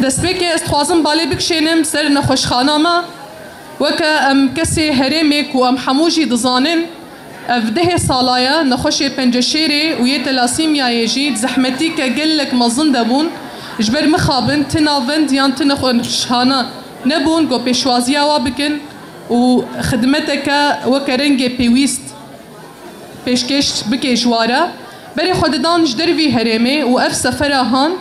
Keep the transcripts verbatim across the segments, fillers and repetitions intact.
Destpêkê ez dixwazim balê bikişênim ser nexweşxana me. Weke em kesê herêmê ku em hemû jî dizanin, ev dehê sala ye nexweşê penceşêrê û yê telasîmyayê jî di zehmetîke gelek mezin de bûn. Ji ber mixabin ti navend yan ti nexweşxane nebûn ku pêşwaziya wa bikin û xidmeteke weke rengê pêwîst pêşkêş bike ji wa re. Berê xwe didan ji dervî herêmê û ev sefera han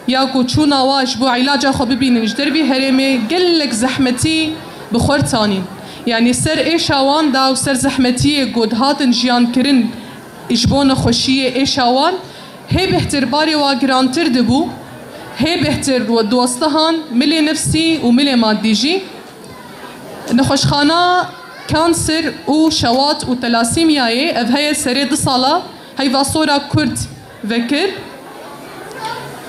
ya ku çûna wa ji bo îlaca xwe bibînin ji dervî herêmê gelek zehmetî bi xwe re tanîn. Yanî ser êşa wan da û ser zehmetiyê ku dihatin jiyan kirin ji bo nexweşiyê êşa wan, hê bêhtir barê wa girantir dibû, hê bêhtir we dostihan milê nefsî û milê madî jî. Nexweşxana kanser û şewat û telasîmyayê ev heye serê du sala heyva sora Kurd vekir.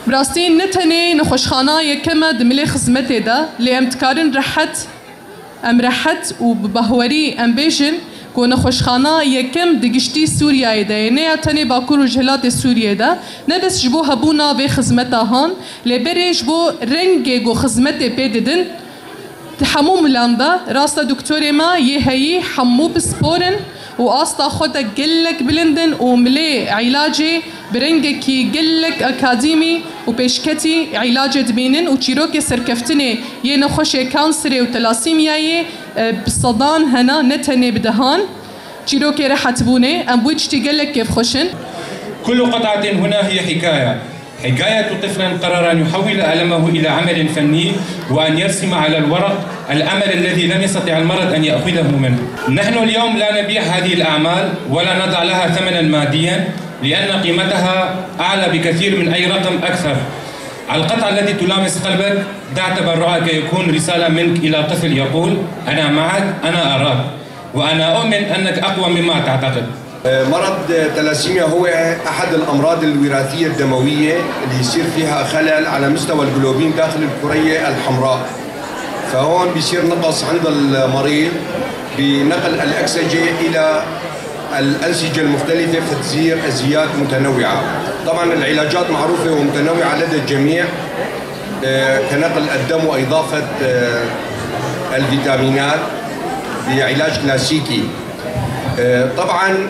Bi rastî ne tenê nexweşxana yekem e di milê xizmetê de, lê em dikarin rehet, em rehet û bi bahwerî em bêjin ku nexweşxana yekem di giştî Sûriyeyê de ye. Ne ya tenê Bakur û Rojhilatê Sûriyê de, ne bes ji bo hebûna vê xizmeta han, lê berê ji bo rengê ku xizmetê pê didin, di hemû milan de, rasta doktorê me yê heyî hemû pispor in û asta xwe de gelek bilind in û milê îlacê bi rengekî gelek akadîmî û pêşketî îlacê dibînin û çîrokê serkeftinê yê nexweşê kanserê û telasîmyayê, e, bi sedan hene, ne tenê bi dehan. Çîrokê rehetbûnê, em bi wî tiştî gelek kêfxweş in. كل قطعة هنا هي حكاية. حكاية طفل قرر أن يحول ألمه إلى عمل فني وأن يرسم على الورق الأمل الذي لم يستطع المرض أن يأخذه منه. نحن اليوم لا نبيع هذه الأعمال ولا نضع لها ثمنا ماديا، لأن قيمتها أعلى بكثير من أي رقم أكثر. القطعة التي تلامس قلبك، دع تبرعها كي يكون رسالة منك إلى طفل يقول: "أنا معك، أنا أراك، وأنا أؤمن أنك أقوى مما تعتقد." مرض تلاسيميا هو أحد الأمراض الوراثية الدموية اللي يصير فيها خلل على مستوى الجلوبين داخل الكرية الحمراء، فهون بيصير نقص عند المريض بنقل الأكسجة إلى الأنسجة المختلفة، فتزير أزيات متنوعة. طبعًا العلاجات معروفة ومتنوعة لدى الجميع، آه، كنقل الدم وإضافة، آه، الفيتامينات بعلاج كلاسيكي. آه، طبعًا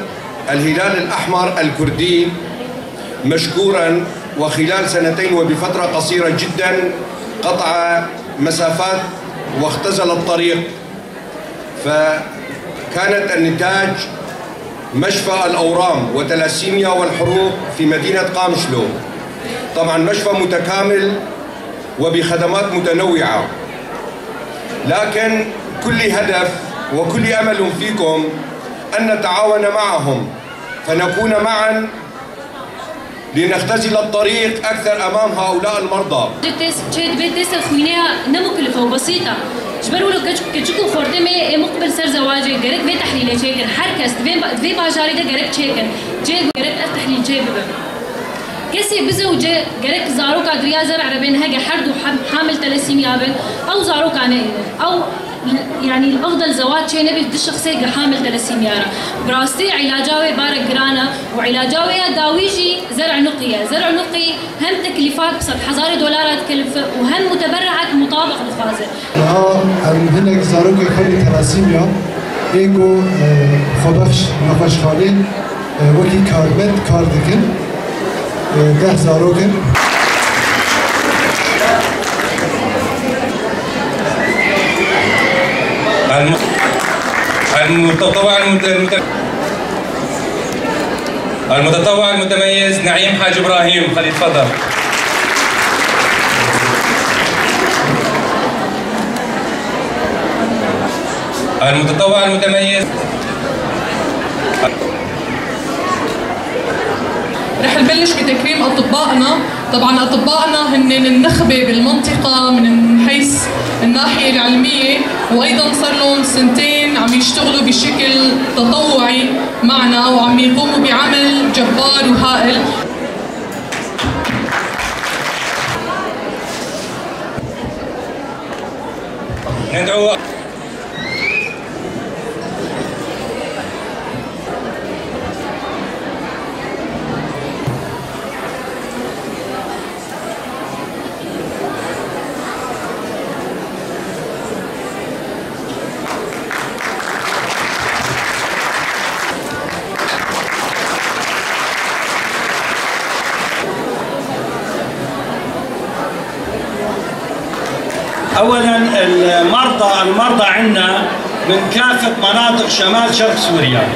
الهلال الأحمر الكردي مشكورًا وخلال سنتين وبفترة قصيرة جدًا قطع مسافات واختزل الطريق، فكانت النتاج مشفى الأورام وتلاسيميا والحروق في مدينة قامشلو. طبعًا مشفى متكامل وبخدمات متنوعة، لكن كل هدف وكل أمل فيكم أن نتعاون معهم فنكون معًا لنختزل الطريق أكثر أمام هؤلاء المرضى. Test çê dibe testa xwînê ya ne mukilif e û besît e. Ji ber wilo keç-, keçik û xortê me ê muqbil ser zewacê gerek vê tehlîlê çêkin. Her kes di vê ba-, di vê bajarê de gerek çêkin. Cê gerek ev tehlîl çê bibe. Kesê bizewce gerek zaroka diriya zer'a re bên hege her du hem-, hamil telesîmya bin. Ew zaroka neynin. Ew Yani, li efdel zewac çê nebe du şexsê ge hamil telesîmya re. Bi rastî îlaca wê barek giran e û îlaca wê ya dawî jî zer'a nuqî ye. Zer'a nuqî hem teklîfat bi sed hezarê dolara dikelife û hem muteberriat mutabiq dixwaze. Niha em hinek zarokê xwe li telesîmya ê ku, e, xwebexş nexweşxanê, e, wekî karmend kar dikin. E, deh zarok in. الم-، المتطوع المت-، المت-، المتطوع المتميز نعيم حاج إبراهيم، خليه يتفضل. المتطوع المتميز. رح نبلش بتكريم أطبائنا. طبعًا أطبائنا هن النخبة بالمنطقة من حيث الناحية العلمية، وأيضًا صار لهم سنتين عم يشتغلوا بشكل تطوعي معنا وعم يقوموا بعمل جبار وهائل. ندعو أولاً، المرضى، المرضى عنا من كافة مناطق شمال شرق سوريا.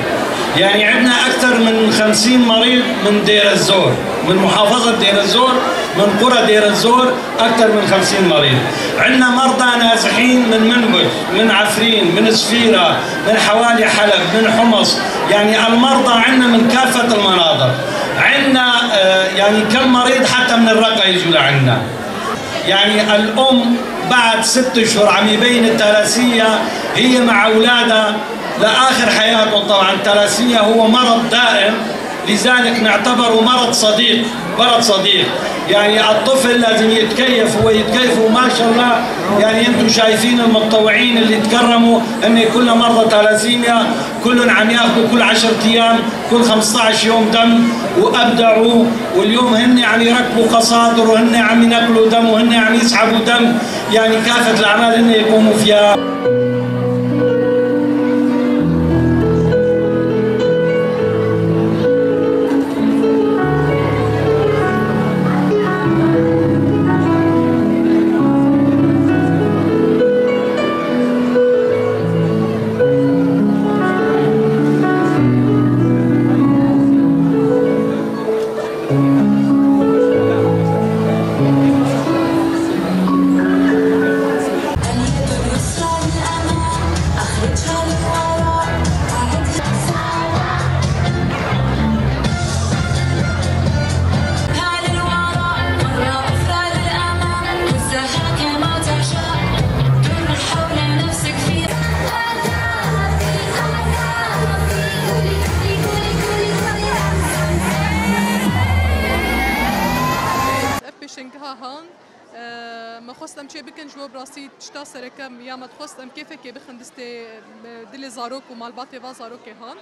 يعني، عندنا أكثر من خمسين مريض من دير الزور، من محافظة دير الزور، من قرى دير الزور، أكثر من خمسين مريض. عندنا مرضى نازحين من منبج، من عفرين، من سفيرة، من حوالي حلب، من حمص. يعني، المرضى عندنا من كافة المناطق. عندنا، آه، يعني، كم مريض حتى من الرقة يجوا لعندنا. يعني الأم بعد ست أشهر عم يبين الثلاسية هي مع أولادها لآخر حياتهم. طبعًا الثلاسية هو مرض دائم، لذلك نعتبره مرض صديق، مرض صديق. يعني الطفل لازم يتكيف، هو يتكيف، وما شاء الله، يعني انتم شايفين المتطوعين اللي تكرموا، هن كلها مرضى ثلاسيميا، كلهم عم ياخذوا كل عشرة أيام، كل خمستعش يوم دم، وأبدعوا. واليوم هن عم يركبوا قصادر، وهن عم ينقلوا دم، وهن عم يسحبوا دم. يعني كافة الأعمال هن يقوموا فيها. Ev pêşengeha han, e, me xwest em çê bikin, ji bo bi rastî tişta sereke ya me dixwest em kêfekê bixin distê, e, dilê zarok û malbatê va zarokê han.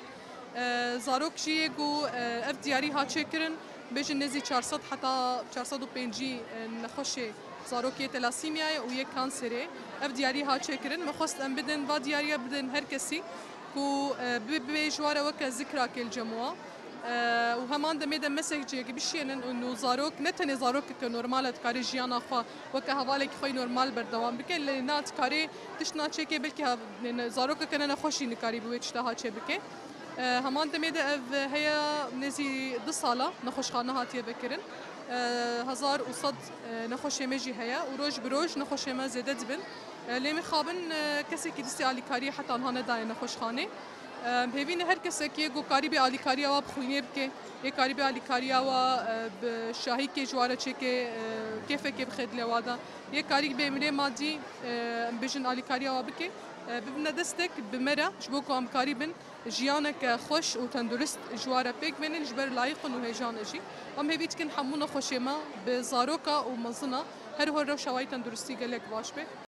E, zarok jî yê ku, e, ev diyarî hat çêkirin, bêjin nêzî çar sed heta çar sed û pêncî, e, nexweşê zarokê telasîmyayê û yê kanserê. Ev diyarî hat çêkirin. Me xwest em bidin, va diyariya bidin her kesî ku, e, bi-, bibê ji we re weke zikrakê li cem wan. E, û heman demê de mesajekê bişînin û zarok, ne tenê zarokeke normal e, dikare jiyana xwe weke hevalekî xwe yî normal berdewam bike, lê na dikare tişt na çêke, belkî hev-, ne, ne, zarokeke ne nexweş jî nikarî bi wê tişta ha çê bike. E, heman demê de ev heya nêzî du sala nexweşxane hatiye vekirin. E, hezar û sed, e, nexweşê me jî heye û roj bi roj nexweşê me zêde dibin. E, lê mixabin, e, kesekî distê alîkariyê heta niha nedaye nexweşxanê. E, hêvî ne her kesekî yê ku karî bê alîkariya wa bi xwînê bike, yê karî bê alîkariya wa, e, bi şahîkê ji wa re çêke, e, kêfekê bixê dilê wa de, yê karî bê milê madî, e, em bêjin alîkariya wa bike, e, bibine destek bi me re, ji bo ku em karîbin jiyaneke xweş û tendurist ji wa re pêk bênin, ji ber layiq in û hêjan e jî. Em hêvî dikin hemû nexweşê me bi zaroka û mezina her hol rewşa wa yî tenduristî gelek baş be.